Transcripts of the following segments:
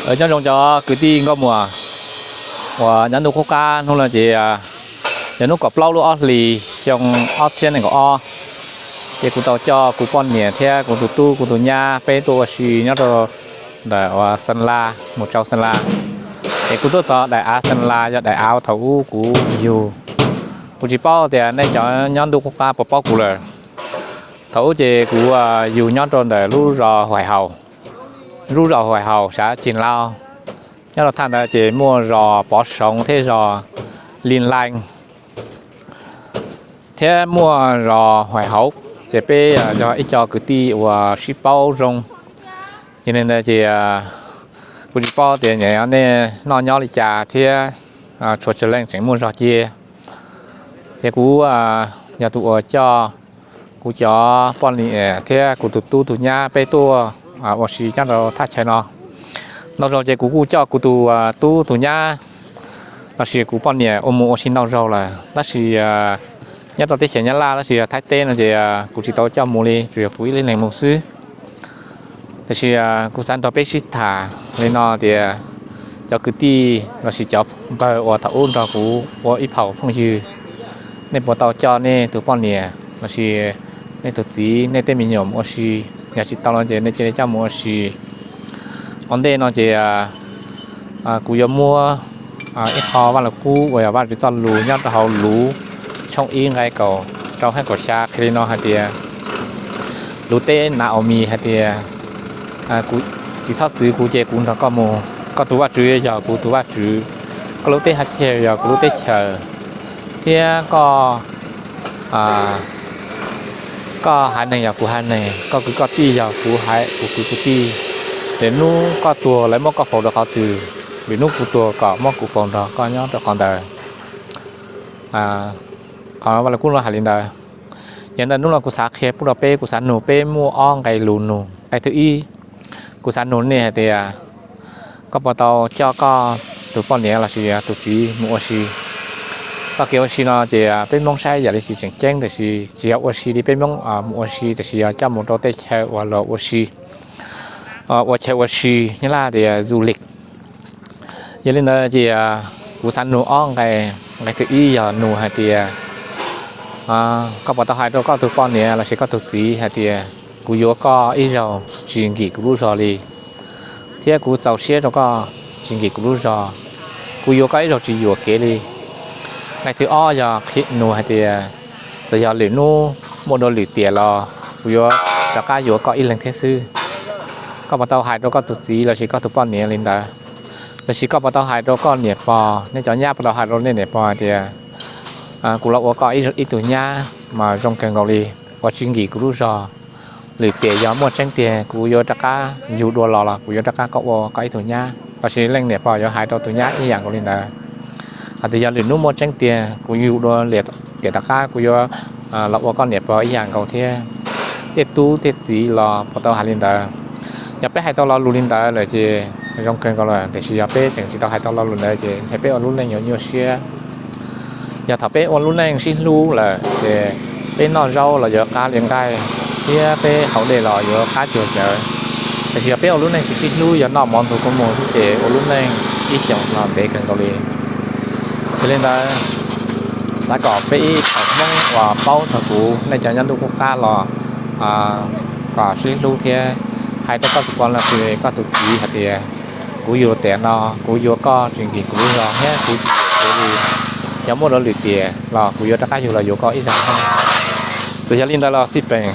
Nyob zoo cov kwv tij nkauj muam uas nyob ntuj qub qab, hnub no ces yog hnub kaum plaub lub ob hlis xyoo ob txhiab nees nkaum ob. Ces kuv tau coj kuv poj niam thiab kuv tus tub kuv tus nyab peb tuaj ua si nyob rau ntawm uas Xeem Las, mus rau Xeem Las. Ces kuv tuaj txog daim av Xeem Las yog daim av thaum ub kuv yug. Kuv tsis paub tias nej cov nyob ntuj qub qab puas paub kuv lawm. Thaum ub ces kuv yug nyob rau ntawm lub zos Huaim Haus, lub zos Huaim Haus sab Cim Lauj. Nyob rau thaj ntawd ces muaj zos Pov Soov thiab zos Lis Lais thiab muaj zos Huaim Haus, ces peb yog ib co kwv tij uas sib paub zoo. Yog li ntawd ces kuv tsis paub tias nej noj nyob li cas thiab tshuav tsawg leej tseem muaj zog cia. Ces kuv yog tus uas coj kuv cov poj niam thiab kuv tus tub tus nyab peb tuaj ua si nyob rau thaj chaw no. Ntau zaus ces kuv kuj coj kuv tus tub tus nyab lossis kuv poj niam ua mus ua si ntau zaus lawm, tab sis nyob rau teb chaws Nyab Laj lossis Thaib teb no ces kuv tsis tau coj mus li, tsuas yog kuv ib leeg mus xwb. Tiam sis kuv xav nrog peb sib tham li no tias cov kwv tij lossis cov npawg uas thaum ub nrog kuv ua ib phaum phooj ywg, nej puas tau coj nej tus poj niam lossis nej tus txiv, nej tej me nyuam mus ua si? Yog tsis tau no ces nej cia li coj mus ua si. Ua ntej no ces kuv yuav muab ib qho Vaj Lug Kub uas yog Vajtswv txoj lus nyob rau hauv Luv tshooj ib nqai kaum rau hab kaum xya qhia li no hais tias, lus teb Na-au-mis hais tias, kuv tsis txhob txwv kuv ces kuv nrog koj mus. Koj tus Vajtswv yog kuv tus Vajtswv, koj lub teb chaws yog kuv lub teb chaws, thiab koj koj haiv neeg yog kuv haiv neeg, koj kwv koj tij yog kuv haiv, kuv kwv kuv tij. Lwm hnub koj tuag lawv muab koj faus rau qhov twg, lwm hnub kuv tuag kom muab kuv faus nrog koj nyob rau qhov ntawd. Qhov Vaj Lug Kub no hais li ntawd. Yog ntawd hnub no kuv xav qhia pub rau peb, kuv xav nug peb muaj ob nqe lus nug. Nqe thib ib, kuv xav nug nej hais tias, koj puas tau coj koj tus poj niam lossis tus txiv mus ua si? Txoj kev ua si no ces peb Hmoob saib yam li tsis tseem ceeb, tiam sis tsis yog ua si li peb Hmoob mus ua si, tiam sis yog coj mus rau tej chaw uas los ua si, ua chaw ua si, Nyab Laj tias du lịch. Yog li ntawd ces kuv xav nug ob nqe. Nqe thib ib yog nug hais tias, koj puas tau hais rau koj tus poj niam lossis koj tus txiv hais tias, kuv yuav koj ib zaug tsis nkim kuv lub zog li, thiab kuv txaus siab rau koj tsis nkim kuv lub zog, kuv yuav koj ib zaug tsis yuam kev li? Nqe thib ob yog nug hais tias, txawm yog lwm hnub muaj dua lwm tiam los kuv yuav rov qab yuav koj ib leeg thiab xwb. Koj puas tau hais rau koj tus txiv lossis koj tus poj niam li ntawd? Lossis koj puas tau hais rau koj niam pog, nej cov nyab puas tau hais rau nej niam pog hais tias, kuv los ua koj ib tug nyab mas zoo kawg nkaus li, uas tsis nkim kuv lub zog, lwm tiam yog muaj tseeb tiag kuv yuav rov qab yug dua los los kuv yuav rov qab koj ua koj ib tug nyab? Lossis leej niam pog yuav hais rau tus nyab ib yam nkaus li ntawd, hais tias yog lwm hnub muaj tseeb tiag kuv yug dua lwm tiam rov qab kuv yuav los ua koj niam pog ib yam nkaus thiab. Tej tub tej txiv los puas tau hais li ntawd? Yog peb hais tau lo lus li ntawd lawm ces zoo kawg nkaus lawm, tiam sis yog peb tseem tsis tau hais tau lo lus ntawd ces ntshe peb ua lub neej yuav nyuaj siab. Yog thaum peb ua lub neej sib hlub lawm ces peb noj zaub los yuav qab li nqaij, thiab peb haus dej los yuav qab cuag cawv. Tiam sis yog peb ua lub neej tsis sib hlub, yog noj mov ntug kua muag xwb ces ua lub neej ib xyoos los ntev kawg nkaus li. Yog li ntawd, xav kom peb ib tsoom Hmoob uas paub txog kuv, nej cov nyob ntuj qub qab los kom sib hlub thiab hais rau koj tus pog lossis koj tus txiv hais tias, kuv yug tiam no kuv yuav koj tsis nkim kuv lub zog thiab kuv tsis yuam kev li. Yog muaj dua lwm tiam los kuv yuav rov qab yug los yuav koj ib zaug. Txawm yog li ntawd los xij peem,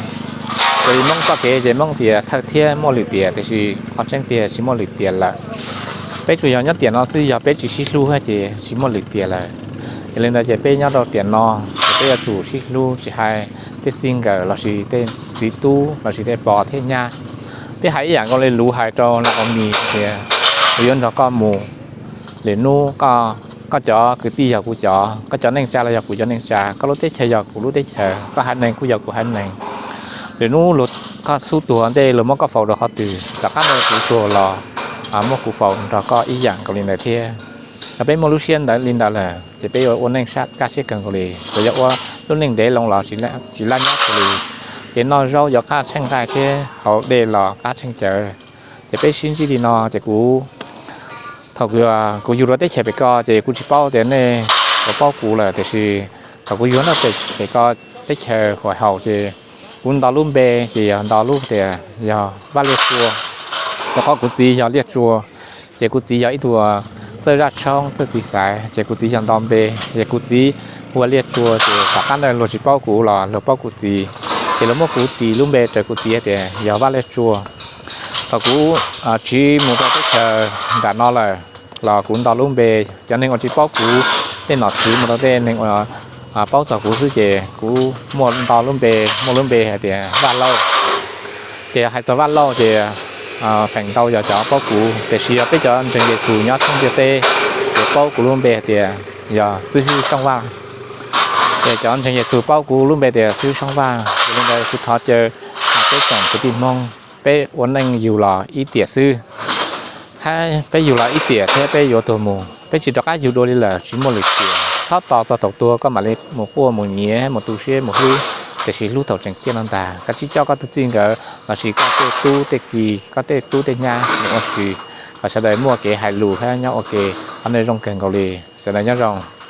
raws li Hmoob txoj kev ces Hmoob tias thawj thiab muaj lwm tiam, tiam sis qhov tseeb tiag tsis muaj lwm tiam lawm. Peb tsuas yog nyob tiam no xwb, yog peb tsis sib hlub ces tsis muaj lwm tiam lawm. Yog li ntawd ces peb nyob rau tiam no ces peb yuav tsum sib hlub, tsis hais tej txij nkawm lossis tej txiv tub lossis tej pog thiab nyab. Peb hais ib yam nkaus li Luv hais rau Na-au-mis tias, kuv yuav nrog koj mus. Lwm hnub koj cov kwv tij yog kuv cov, koj cov neej tsa los yog kuv cov neej tsa, koj lub teb chaws yog kuv lub teb chaws, koj haiv neeg kuj yog kuv haiv neeg. Lwm hnub luag koj xub tuag ntej luag muab koj faus rau qhov twg, tom qab ntawd kuv tuag los muab kuv faus nrog koj ib yam nkaus li ntawd thiab. Yog peb muaj lub siab ntawd li ntawd lawm ces peb yuav ua neej kaj siab kawg nkaus li. Txawm yog ua lub neej ntev loo los tsis laj nyob kawg li, ces noj zaub yuav qab tsheej nqaij thiab haus dej los qab tsheej cawv. Ces peb sib ntsib li no ces kuv Thaum kuv yug rau teb chaws pem ko ces kuv tsis paub tias nej puas paub kuv lawm, tiam sis thaum kuv yug noj pem ko teb chaws Huam Haus ces kuv nto lub npe ces yog nto lub tias yog Vaj Liaj Tsua. Rau qhov kuv txiv yog Liaj Tsua, ces kuv txiv yog ib tug txawj zaj tshoob txawj txiv xaiv, ces kuv txiv yog nto npe, ces kuv txiv hu ua Liaj Tsua, ces tom qab ntawd luag tsis paub kuv los luag paub kuv txiv, ces luag muab kuv tis lub npe raws kuv txiv tias yog Vaj Liaj Tsua. Thaum kuv tsiv mus rau teb chaws nram no lawm los kuv nto lub npe. Cov neeg uas tsis paub kuv, tej nom tswv mus rau tej neeg uas paub txog kuv xwb ces kuv muaj nto lub npe, muaj lub npe hais tias Vaj Lauj. Ces hais txog Vaj Lauj ces feem ntau yog cov paub kuv, tiam sis yog peb cov ntseeg Yexus nyob thoob ntiaj teb ces paub kuv lub npe hais tias yog Xib Hwb Soob Vaj. Ces cov ntseeg Yexus paub kuv lub npe tias Xib Hwb Soob Vaj. Yog li ntawd kuv thov caw peb tsoom kwv tij Hmoob, peb ua neej yug los ib tiam xwb, hab peb yug los ib tiam thiab peb yuav tuag mus, peb tsis rov qab yug dua li lawm, tsis muaj lwm tiam. Txhob tos txog thaum tuag koj mam li mus quaj mus nyiav mus tu siab mus hlub, tiam sis hlub thaum tseem ciaj no ntag. Koj tsis coj koj tus txij nkawm lossis koj tej tub tej ki, koj tej tub tej nyab mus ua si, kom sawv daws muaj kev hais lus hab nyob ua ke. Qhov no zoo kawg nkaus li. Sawv daws nyob zoo.